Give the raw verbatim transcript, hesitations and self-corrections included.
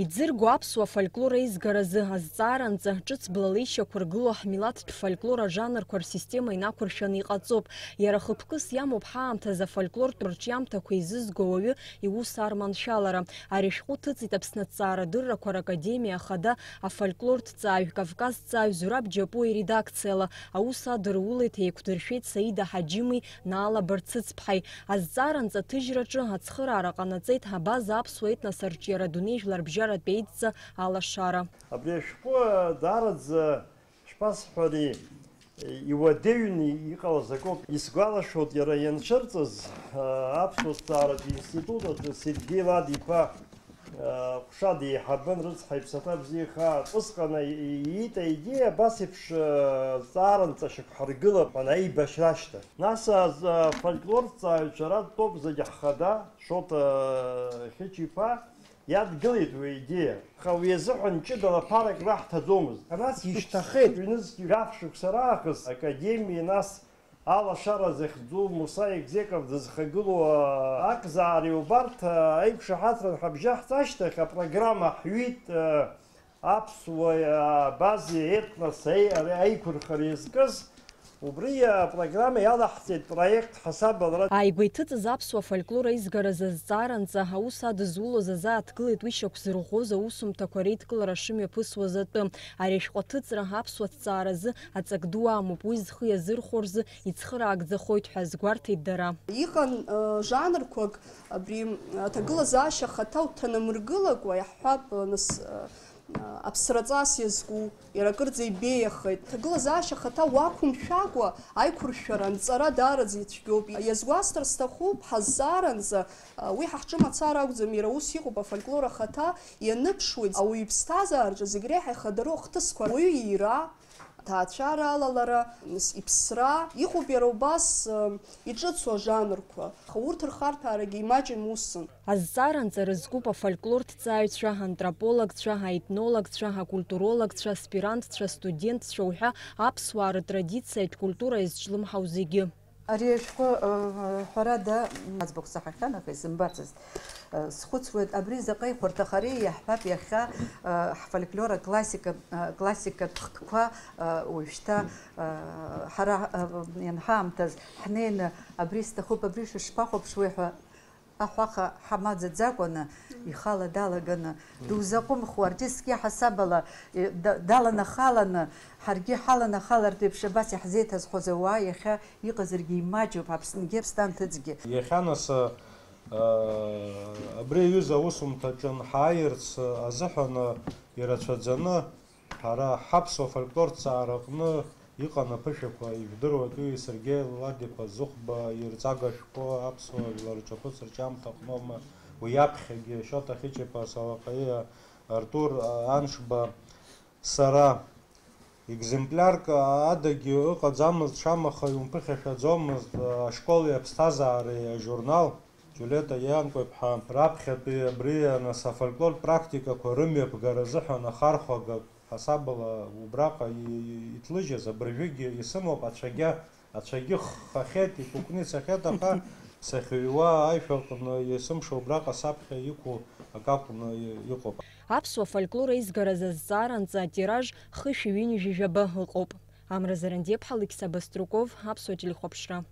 Иӡырго аԥсуа фольклор еизгаразы азҵааранҵа ҿыц блала ишьақәыргылоу ҳмилаҭтә фольклор ажанрқәа рсистема инақәыршәаны иҟаҵоуп. Иара хықәкыс иамоуп ҳаамҭазы афольклортә рҿиамҭақәа еизызго ауаҩы иус арманшәалара. Ари ашәҟәы ҭыҵит Аԥсны аҭҵаарадыррақәа ракадемиа ахада афольклорҭҵааҩ, кавказҭҵааҩ Зураб Џьапуа иредакциала. Аус адырулеит, еиқәдыршәеит Саида Ҳаџьымеи Наала Барцыцԥҳаи. Азҵааранҵа аҭыжьраҿы ацхыраара ҟанаҵеит Абаза аԥсуа етнос арҿиара дунеижәлар бжьаратәи аидҵа алашара. Абри ашәҟәы даараӡа, шԥасҳәари, иуадаҩны иҟалаз акоуп. Исгәалашәоит, иара ианцәырҵыз, аԥсуа ҭҵааратә институт аҿы Сергеи Лад-иԥа ҟәша деиҳабын, рыцҳа, иԥсаҭа бзиахааит. Усҟан ииит аидеиа абас еиԥш зҵааранҵа шьақәҳаргылап, ана аибашьра ашьҭахь. Нас афольклорҭҵааҩцәа раттәоуп зегь ҳхада Шоҭа Хьычиԥа иадгылеит уи аидеиа. Аха уи азыҳәан ҷыдала ԥарак раҳҭаӡомызт. Абас ишьҭахеит. Ҩнызқь жәаф шықәса раахыс академиа, нас алашара захьӡу Муса Егзеков дызхагылоу, а, акзаареи убарҭ, а, аиқәшаҳаҭра ҳабжьаҳҵа ашьҭахь апрограмма ҳҩит, а, аԥсуа, а, базеи етнос аи-, ари аиқәырхара иазкыз, убри апрограмма иалаҳҵеит проект ҳасабала. Ааигәа иҭыҵыз аԥсуа фольклор аизгаразы азҵааранҵа аус адызулоз азааҭгылеит уи шьақәзырӷәӷәоз аусумҭақәа реидкылара шымҩаԥысуаз атәы. Ари ашәҟәы аҭыҵра аԥсуа ҭҵааразы аҵак ду амоуп, уи зхы иазырхәо рзы ицхыраагӡахоит ҳәа азгәарҭеит дара. Иҟан, э, жанрқәак, абри, э, аҭагылазаашьа ахаҭа уҭанамыргылакәа, иаҳҳәап, э, нас, э, э, аԥсраҵас иазку, иара акырӡа ибеиахеит. Аҭагылазаашьа ахаҭа уақәымшәакәа, аиқәыршәара анҵара даараӡа ицәгьоуп. Иазгәасҭар сҭахуп, ҳазҵааранӡа, э, уи ҳа ҳҿы мацара акәӡам, иара ус иҟоуп афольклор ахаҭа, ианыԥшуеит ауаҩы иԥсҭазаараҿы зегь реиҳа ихадароу ахҭысқәа, ауаҩы иира, аҭаацәара алалара, нас иԥсра, иҟоуп иара убас, ы, иҿыцу ажанрқәа, аха урҭ рхарҭәаарагьы имаҷым усын. Азҵааранҵа рызкуп афольклорҭҵааҩцәа, антропологцәа, аетнологцәа, акультурологцәа, аспирантцәа, астудентцәа уҳәа аԥсуаа рытрадициатә культура иазҿлымҳау зегьы. Ари ашәҟәы, э, ҳәарада, аӡбахә саҳахьан, аха исымбацызт. Э, схәыцуеит, абри заҟа ихәарҭахари, иаҳҳәап, иахьа, э, ҳфольклор аклассика, э, классикатә хкқәа, э, уажәшьҭа, э, ҳара, э, ианҳаамҭаз ҳнеины, абри сҭахуп, абри шәышԥахәаԥшуеи ҳәа аҳәаха ҳамаӡаӡакәаны, ихала далаганы, дузаҟәымхуа, артистк иаҳасабала, э, да-, даланахаланы, ҳаргьы ҳаланахалартә еиԥш абас иаҳзеиҭазҳәоз ауаа иахьа иҟазаргьы имаҷуп, Аԥсныгьы, Аԥсны анҭыҵгьы. Иахьа нас, э, абри аҩыза аусумҭаҿы анҳааирц азыҳәан, э, ирацәаӡаны, ҳара ҳаԥсуа фольклорҭҵаара аҟны иҟан аԥышәақәа, ижәдыруеит уи Сергеи Лад-иԥа Зыхәба ирҵага шәҟәы аԥсуа жәлар рҿаԥыц рҿиамҭа аҟноума, уи аԥхьагьы Шоҭа Хьычиԥа Салаҟаиа, Артур Аншба, сара. Екземплиарк адагьы ыҟаӡамызт, шамаха иумԥыхьашәаӡомызт ашколи аԥсҭазаареи ажурнал. Џьулиета Ианкәа-иԥҳа, раԥхьатәи абри, нас, афольклортә практикақәа рымҩаԥгара азыҳәан ахархәага ҳасабала убраҟа и-, и-, иҭлыжьыз абыржәгьы исымоуп, ацәагьа, ацәагьы ххахьеит, икәыкәны ицахьеит, аха сахьыҩуа аишәаҟны есымша убраҟа саԥхьа иқәу акакәны и-, иҟоуп. Аԥсуа фольклор аизгаразы азҵааранҵа атираж хышәи ҩынҩажәи жәаба ыҟоуп. Амра Зарандиаԥҳа, Алықьса Баструков, Аԥсуа телехәаԥшра.